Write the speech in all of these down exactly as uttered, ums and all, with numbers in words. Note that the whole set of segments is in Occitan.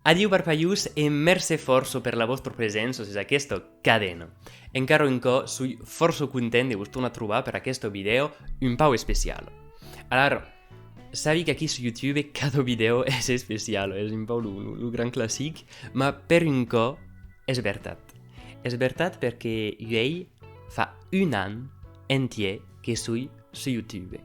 Adiu parpalhons e mercé fòrça per la vòstra preséncia sus aquesta cadena. Encara un còp, soi fòrça content de vos tornar trobar per aquesta vidèo un pauc especiala. Alara, sabi qu'aquí sus YouTube cada vidèo es especiala, es un pauc lo, lo, lo grand classic, mas per un còp es vertat. Es vertat perque uèi fa un an entièr que soi sus YouTube.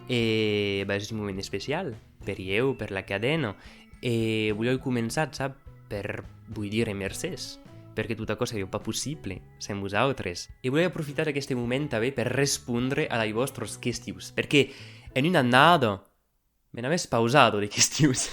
E, bah, es un moment especial per ieu, per la cadena, e voliái començar, sap, per vos dire mercés, perque tot aquò seriá pas possible sens vosautres. E voliái aprofitar d'aqueste moment tanben per respondre a las vòstras questions, perque en una annada me n'avètz pausada de questions.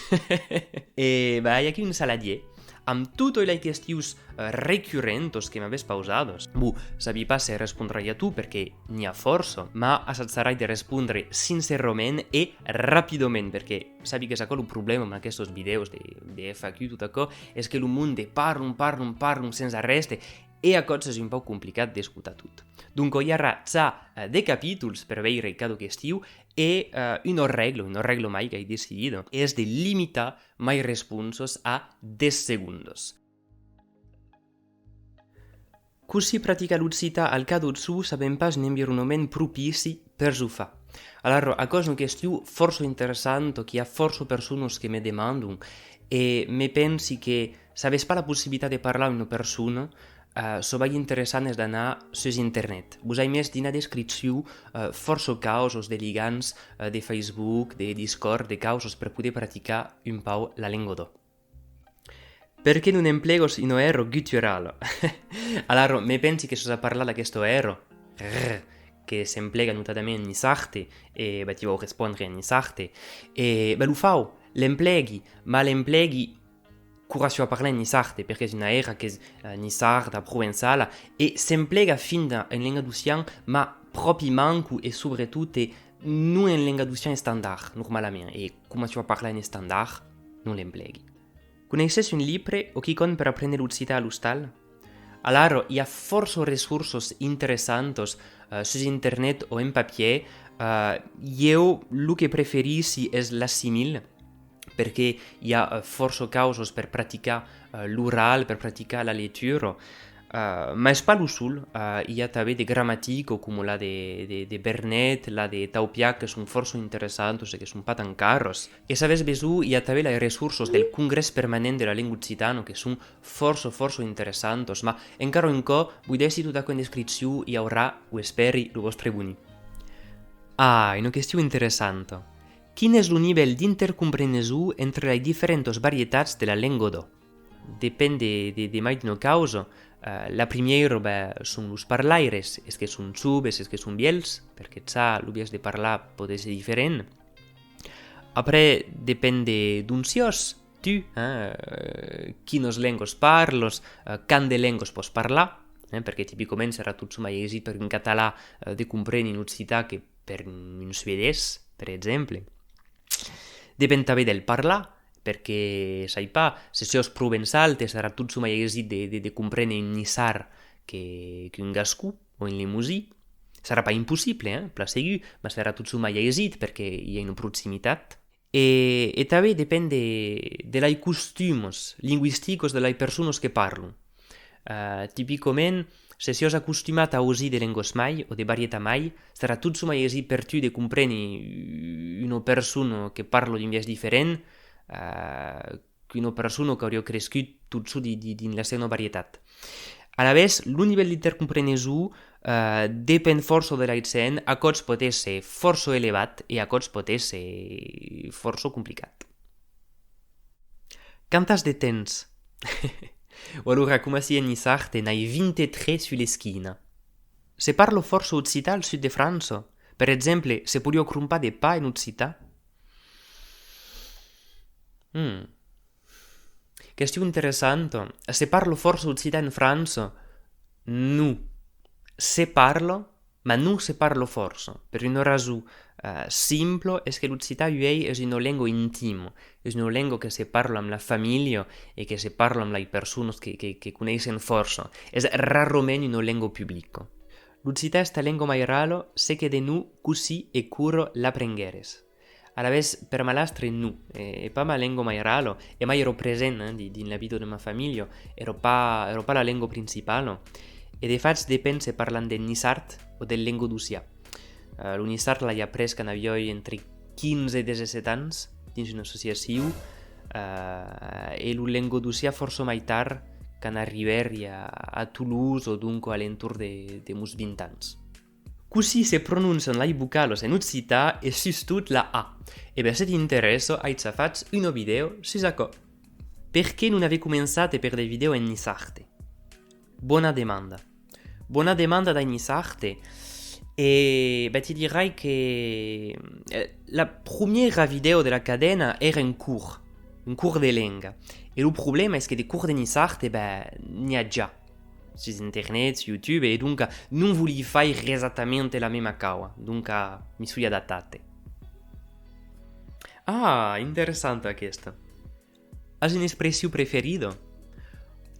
E, bah, i a aquí un saladièr amb totas las questions, eh, recurrentas que m'avètz pausadas. Bon, sabi pas se respondrai a tot perque n'i a fòrça, mas assajarai de respondre sincerament e rapidament, perque sabi qu'es aquò lo problèma amb aquestas vidèos de, de F A Q, tot aquò, es que lo monde parlon, parlon, parlon sens arrèste, e a còps es un pauc complicat d'escotar tot. Donc, i aurà ja, eh, de capítols per veire cada question, e, eh, una règla, una règla mai qu'ai decidida, es de limitar mai responsas a dètz segondas. Cossí practicar l'occitan al cadre de çò sabem pas un environament propici per çò far? Alara, aquò es una question fòrça interessanta, qu'i a fòrça personas que me demandon, e me pensi que s'avètz pas la possibilitat de parlar a una persona, eh, çò mai interessant es d'anar sus internet. Vos ai mes dins la descripcion, eh, fòrça causas de ligams, eh, de Facebook, de Discord, de causas per poder practicar un pauc la lenga d'òc. Perqué non emplegas una R guturala? Alara, me pensi que sos a parlar d'aquesta R, rr, que s'emplega notadament en niçard, e, bah, ti vau respondre en niçard, e, bah, lo fau, l'emplegui, mas l'emplegui, quora siáu a parlar en niçard, perque es una R qu'es, eh, niçarda, provençala, e s'emplega finda en lengadocian, mas pròpi manco e subretot, e non en lengadocian estandard, normalament, e coma siáu a parlar en estandard, non l'emplegui. Coneisses un libre o quicòm per aprene l'occitan a l'ostal? Alara, i a fòrça ressorsas interessantas, eh, sus internet o en papièr. Eh, ieu, lo que preferissi es l'Assimil, perque i a, eh, fòrça causas per practicar, eh, l'oral, per practicar la lectura. Eh, mas es pas lo sol, eh, i a tanben de gramaticas coma la de, de, de Vernet, la de Taupiac, que son fòrça interessantas e que son pas tan caras. E s'avètz besonh, i a tanben las ressorsas del Congrès Permanent de la Lenga Occitana, que son fòrça, fòrça interessantas, mas encara un còp, vos dèissi tot aquò en descripcion, i aurà, o espèri, lo vòstre boni. Ah, una question interessanta. Quin es lo nivèl d'intercompreneson entre las diferentas varietats de la lenga d'òc? Depend de, de, de mai d'una causa. Eh, la primièra, ben, son los parlaires, es que son joves, es que son vièlhs, perque ja lo biais de parlar pòt èsser diferent. Après, depend de d'ont siás, tu, hein, eh, quinas lengas parlas, eh, quant de lengas pòs parlar, hein, perque tipicament serà totjorn mai aisit per un catalan, eh, de comprene un occitan que per un suedés, per exemple. Depend tanben del parlar, perque, sai pas, se siás provençal, te serà totjorn mai aisit de, de, de comprene un niçard que, qu'un gascon o un lemosin. Serà pas impossible, hein, plan segur, mas serà totjorn mai aisit perque i a una proximitat. E, e tanben depend de, de las costumas lingüisticas de las personas que parlan. Eh, tipicament, se siás acostumat a ausir de lengas mai o de varietats mai, serà totjorn mai aisit per tu de comprene una persona que parla d'un biais diferent, eh, qu'una persona qu'auriá crescut totjorn di-, di-, dins la seuna varietat. Alavetz, lo nivèl d'intercompreneson, eh, depend fòrça de las gents, a còps pòt èsser fòrça elevat e a còps pòt èsser fòrça complicat. Quant as de temps? O alora, coma si en niçard, n'ai vint-e-tres sus l'esquina. Se parla fòrça occitan al sud de França. Per exemple, se podiá crompar de pan en occitan? Hmm. Question interessanta. Se parla fòrça occitan en França? Non. Se parla, mas non se parla fòrça. Per una rason, eh, simpla, es que l'occitan uèi es una lenga intima. Es una lenga que se parla amb la familha e que se parla amb las personas que, que, que coneisson fòrça. Es rarament una lenga publica. L'occitan es ta lenga mairala, se que de non, cossí e quora l'aprenguères? Alavetz, per malastre, non, e, e pas ma lenga mairala, e mai èra present, eh, di-, dins la vida de ma familha, èra pas, èra pas la lenga principala. E de fach, depend se parlam del niçard o del lengadocian. Eh, lo niçard l'ai aprés quand aviái entre quinze e dètz-e-sèt ans, dins una associacion, eh, e lo lengadocian fòrça mai tard, quand arribèri a, a Tolosa o donc a l'entorn de, de mos vint ans. Cossí se prononcian las vocalas en occitan e sustot la A? E ben, se t'interèssa, ai ja fach una vidèo sus aquò. Perqué non aver començat per de vidèos en niçard? Bona demanda. Bona demanda dai niçard. E, ben, te dirai que, eh, la promiera vidèo de la cadena èra en cors, en cors de lenga. E lo problèma es que de cors de niçard, ben, n'i a ja sus internet, sus YouTube, e donc non voli faire exactament la mema causa, donc mi soi adaptat. Ah, interessanta aquesta. As una expression preferida?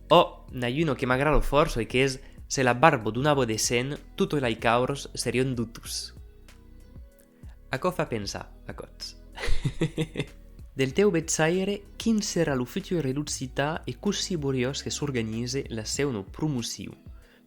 Ò, n'ai una que m'agrada fòrça e qu'es: se la barba donava de sent, totas las cauras serián d'otus. Aquò fa pensar, a còps. Del teu vejaire, quin serà lo futur de l'occitan e cossí voldriás que s'organize la seuna promocion?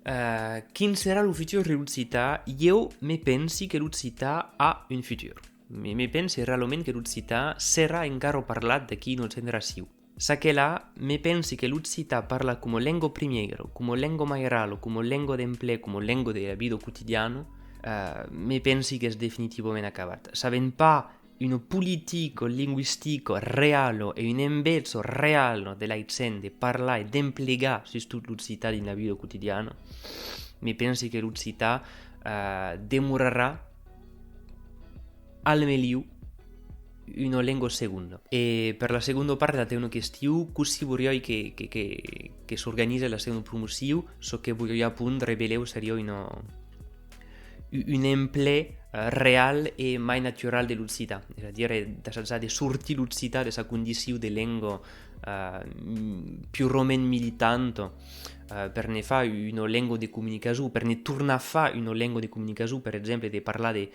Eh, quin serà lo futur de l'occitan? Ieu me pensi que l'occitan a un futur. Me, me pensi realament que l'occitan serà encara parlat d'aquí una generacion. Çaquelà, me pensi que l'occitan parlat coma lenga primièra, coma lenga mairala, coma lenga d'emplec, coma lenga de la vida quotidiana, eh, me pensi qu'es definitivament acabat. S'avèm pas una politica lingüistica reala e un enveja real de las gents de parlar e d'emplegar sustot l'occitan dins la vida quotidiana, me pensi que l'occitan, eh, demorarà al melhor una lenga segonda. E per la segonda part de la teuna question, cossí voldriái que, que, que, que s'organize la seuna promocion? Çò que voldriá pondre, belèu, seriá una, u-, un emplec, eh, real e mai natural de l'occitan, es a dire d'assajar de sortir l'occitan de sa condicion de lenga, eh, m-, purament militanta, eh, per ne far una lenga de comunicacion, per ne tornar far una lenga de comunicacion, per exemple, de parlar de,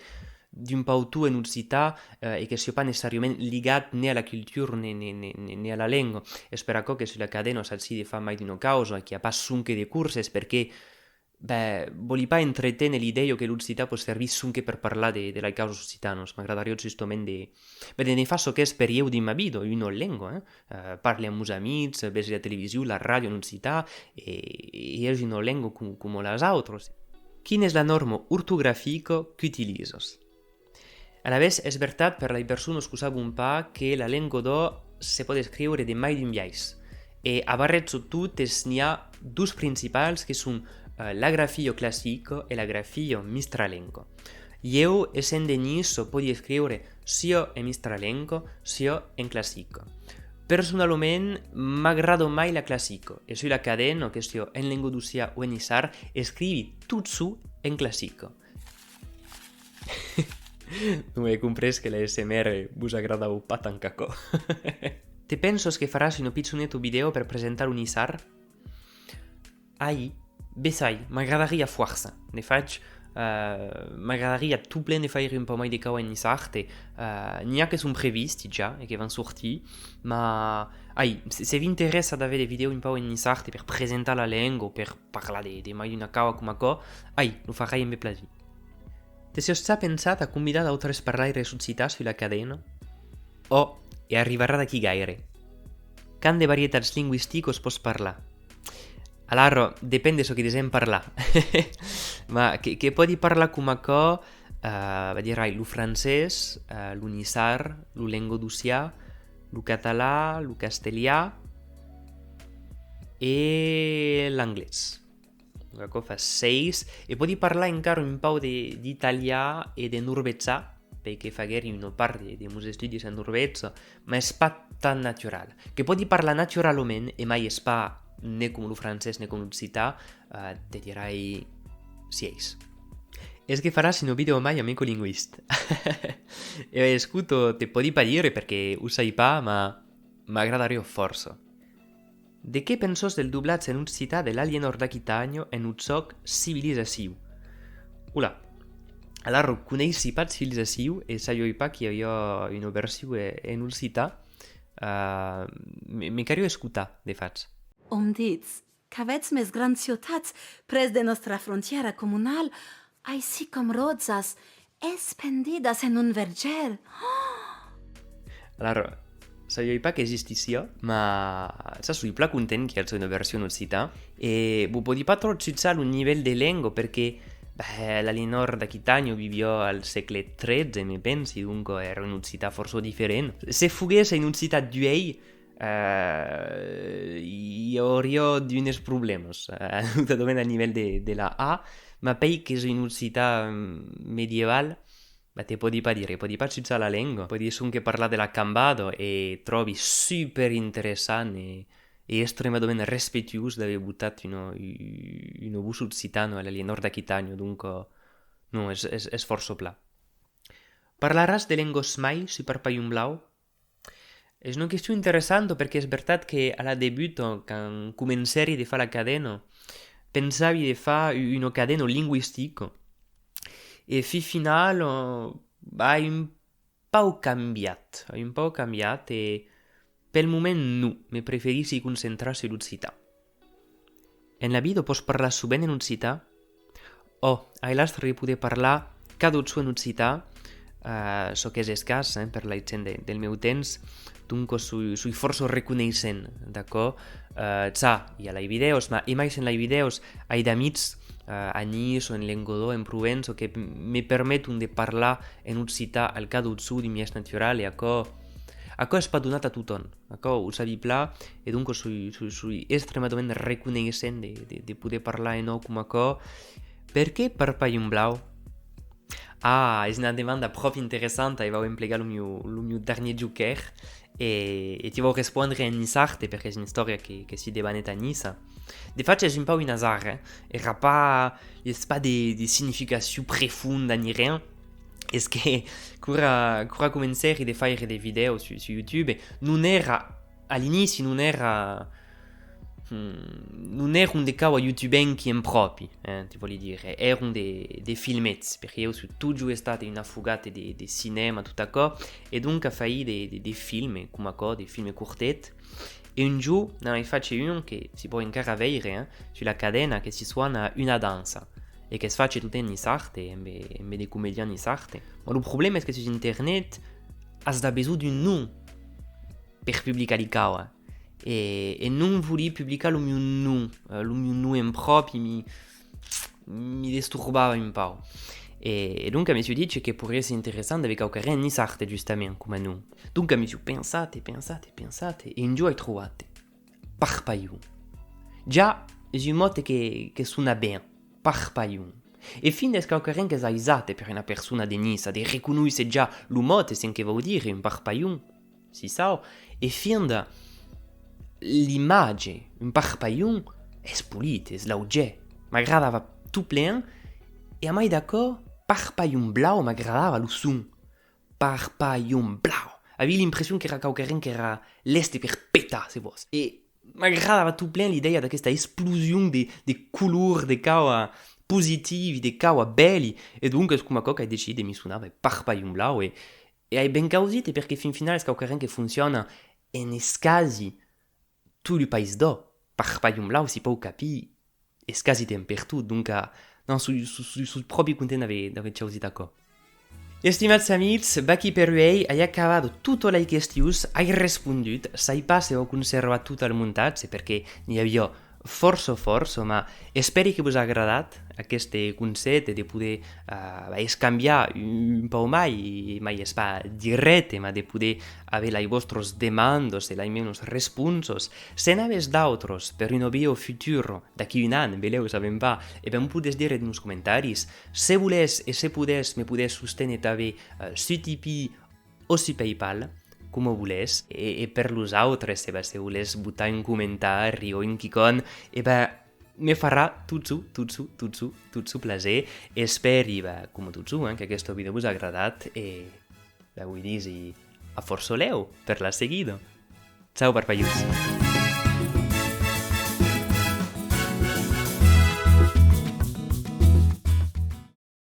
d'un pauc tot en occitan, eh, e que siá pas necessàriament ligat ne a la cultura ne, ne, ne, ne, ne a la lenga. Es per aquò que sus la cadena assaji de far mai d'una causa, que i a pas sonque de corses, perque, ben, vòli pas entreténer l'idèia que l'occitan pòt servir sonque per parlar de, de las causas occitanas. M'agradariá justament de, ben, de ne far çò qu'es per ieu dins ma vida, una lenga, eh? Eh, parli amb mos amics, vegi la television, la ràdio en occitan, e, e es una lenga com, coma las autras. Quina es la nòrma ortografica qu'utilizas? Alavetz, es vertat, per las personas qu'o sabon pas, que la lenga d'òc se pòt escriure de mai d'un biais. E a barrejar totes, n'i a dos principals, que son, eh, la grafia classica e la grafia mistralenca. Ieu, essent de Niça, pòdi escriure siá en mistralenca, siá en classica. Personalament, m'agrada mai la classica, e sus la cadena, que siá en lengadocian o en niçard, escrivi totjorn en classica. Non, ai comprés que l'A S M R vos agradava pas tant qu'aquò. Te pensas que faràs una pichoneta vidèo per presentar lo niçard? Ai, bessai, m'agradariá fòrça. De fach, eh, m'agradariá tot plen de faire un pauc mai de causas en niçard. Eh, n'i a que son previstas ja e que van sortir, ma, ai, se, se v'interèssa d'aver de vidèos un pauc en niçard per presentar la lenga o per parlar de, de mai d'una causa coma aquò, ai, lo farai embe plaser. Te siás ja pensat a convidar d'autres parlaires occitans sus la cadena? Ò, e arribarà d'aquí gaire. Quant de varietats lingüisticas pòs parlar? Alara, depend de çò que disèm parlar. Ma que, que pòdi parlar coma aquò, eh, va dirai lo francés, eh, lo niçard, lo lengadocian, lo catalan, lo castelhan e l'anglés. Donc aquò fa sièis. E pòdi parlar encara un pauc de, d'italian e de norvegian, perque faguèri una part de, de mos estudis en Norvègia, ma es pas tan natural. Que pòdi parlar naturalament, e mai es pas ne coma lo francés ne coma l'occitan, eh, te dirai sièis. Es que faràs una vidèo mai amb Ecolinguist? E escota, te pòdi pas dire perque o sai pas, ma m'agradariá fòrça. De qué pensas del doblatge en occitan de l'Alienòr d'Aquitània en lo jòc Civilizacion? Olà. Alara, coneissi pas Filhs aciu e sabiái pas qu'i aviá una version, eh, en occitan. Eh, me, me caliá escotar, de fach. Òm ditz qu'avètz mes grands ciutats près de nòstra frontièra comunal, aicí com rosas espendidas en un vergèr. Alara, sabiái pas qu'existissiá, ma ja soi plan content qu'i aja una version occitan, e vos pòdi pas tròp jutjar lo nivèl de lenga, perque, beh, l'Alienòr d'Aquitània viviá al sègle tretze, me pensi, donc èra un occitan fòrça diferent. Se foguèsse un occitan d'uèi, eh, i auriá d'unes problèmas, eh, notadament a nivèl de, de la A, ma puèi qu'es un occitan, mm, medieval, ma te pòdi pas dire, pòdi pas jutjar la lenga, pòdi sonque parlar de la cambada e tròbi super interessant e, e extremadament respectuós d'aver botat una, u-, una votz occitana a l'Alienòr d'Aquitània, donc, eh, non, es, es, es fòrça plan. Parlaràs de lengas mai sus Parpalhon Blau? Es una question interessanta perque es vertat que a la debuta, quand comencèri de far la cadena, pensavi de far u-, una cadena lingüistica. E fin finala, eh, ai un pauc cambiat, ai un pauc cambiat e pel moment non, me preferissi concentrar sus l'occitan. En la vida pòs parlar sovent en occitan? Ò, ai l'astre de poder parlar cada jorn en occitan, eh, çò qu'es escàs, eh, per la gent de, del meu temps, donc soi, soi fòrça reconeissent d'aquò. Eh, ja, i a las vidèos, ma e mai sens las vidèos, ai d'amics, eh, a Niça, en Lengadòc, en Provença, que m-, me permeton de parlar en occitan al cada jorn d'un biais natural, e aquò, aquò es pas donat a totòm. Aquò o sabi plan, e donc soi, soi, soi extremadament reconeissent de, de, de poder parlar en òc coma aquò. Perqué Parpalhon Blau? Ah, es una demanda pròp interessanta e vau emplegar lo mieu, lo mieu darnier joker e, e ti vau respondre en niçard, perque es una istòria que, que si debanèt a Niça. De fach, es un pauc un azard, eh? Èra pas, es pas de, de significacion prefonda ni ren. Es que quora, quora comencèri de faire de vidèos sus, sus YouTube, non èra, a l'inici non èra, hmm, non èron de cauas youtubenqui en pròpi, eh, te vòli dire, èron de, de filmets, perque ieu soi totjorn estat un afogat de, de cinèma, tot aquò, e donc a faí de, de, de filme, coma aquò, de filme cortet, e un jorn n'ai fach un que si pòt encara veire, eh, sus la cadena, que si sona Una dança, e qu'es fach tot en niçard, embe, embe de comedians niçards. Ma lo problèma es que sus internet as dab besonh d'un nom per publicar li cauas, e, e non voli publicar lo mieu nom, eh, lo mieu nom en pròpi mi, mi destorbava un pauc. E, e donc me soi dich que poiriá èsser interessant d'aver quauquarren en niçard, justament, coma nom. Donc me soi pensat e pensat e pensat, e un jorn ai trobat Parpalhon. Ja, es un mot que, que sona ben, Parpalhon. E finda es quauquarren qu'es aisat per una persona de Niça de reconoisser ja lo mot e cen que vòu dire un parpalhon, si sau, e finda l'imatge, un parpalhon, es polit, es laugièr, m'agradava tot plen, e a mai d'aquò, Parpalhon Blau m'agradava lo son. Parpalhon Blau. Aviái l'impression qu'èra quauquarren qu'èra lèste per petar, se vòs. E m'agradava tot plen l'idèia d'aquesta explosion de, de color, de cauas positivi, de cauas bèli. E donc es coma aquò qu'ai decidit de mi sonar, ben, Parpalhon Blau. E, e ai ben causit, e perque fin finala es quauquarren que fonciona en escasi tot lo país d'Òc. Parpalhon Blau, si pòu capir, es quasi temps pertot, donc, eh, non, soi, soi, soi, soi pròpi content d'aver, d'aver chausit aquò. Estimats amics, vaquí per uèi, ai acabat totas las questions, ai respondut, sai pas se vau conservar tot al montatge, perque n'i aviá fòrça, fòrça, ma espèri que vos a agradat aqueste concèpte de poder, eh, escambiar un pauc mai, mai es pas dirècte, ma de poder aver las vòstras demandas e las meunas responsas. Se n'avètz d'autras per una vidèo futura, d'aquí un an, belèu, sabèm pas, e ben, o podètz dire dins los comentaris. Se volètz e se podètz, me podètz sosténer tanben, eh, sus Tipeee o sus PayPal, coma volètz. E, e per los autres, e ben, se volètz botar un comentari o un quicòm, e ben, me farà totjorn, totjorn, totjorn, totjorn plaser. Espèri, ben, coma totjorn, eh, qu'aquesta vidèo vos a agradat e, ben, vos disi a fòrça lèu per la seguida. Ciao, parpalhons!